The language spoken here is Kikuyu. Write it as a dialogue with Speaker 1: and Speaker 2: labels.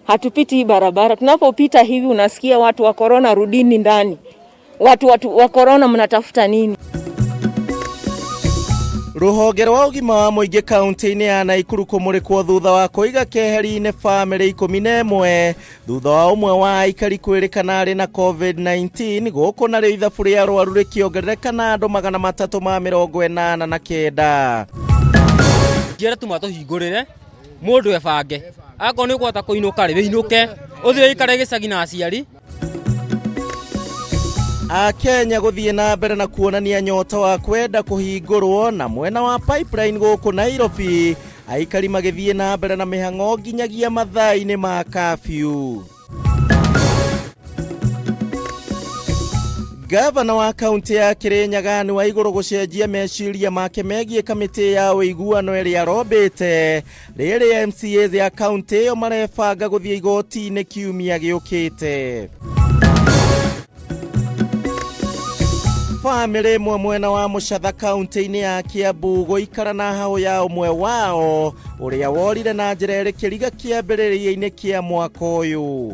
Speaker 1: Hatupiti hii barabara. Tunapopita hivi unasikia watu wa korona, rudini ndani. Watu wa korona mnatafuta nini?
Speaker 2: Rũhonge rwa ũgima wa mũingĩ kaunti-inĩ ya Naikuru kũmũrĩkwo thutha wa kũiga keheri-inĩ bamĩrĩ 11 thutha wa ũmwe wa aikari kwĩrĩkana arĩ na COVID-19. Gũkũ narĩo ithabu rĩa arwaru rĩkĩongerereka na andũ 389.
Speaker 3: Njĩra tu matũhingũrĩre mũndũ ebange, akorwo nĩ ũkũhota kũinũka rĩ, wĩinũke, ũthiĩ ũikare gĩcagi na aciari.
Speaker 2: Akenya gũthiĩ na mbere na kuonania nyota wa kwenda kũhingũrwo na mwena wa Pipeline gũkũ Nairobi, aikari magĩthiĩ na mbere na mĩhang'o nginyagia mathaa-inĩ ma kafyu. Gavana wa kaunti ya Kirinyaga nĩ wa igũrũ gũcenjia meciria make megiĩ kamĩtĩ ya ũiguano ĩrĩa arombĩte rĩrĩa MCAs ya kaunti ĩyo marebanga gũthiĩ igoti-inĩ kiumia gĩũkĩte. Bamĩrĩ ĩmwe mwena wa Mũcatha kaunti-inĩ ya Kiambu gũikara na hau ya ũmwe wao ũrĩa worire na njĩra ĩrĩ kĩriga kĩambĩrĩria-inĩ kĩa mwaka ũyũ.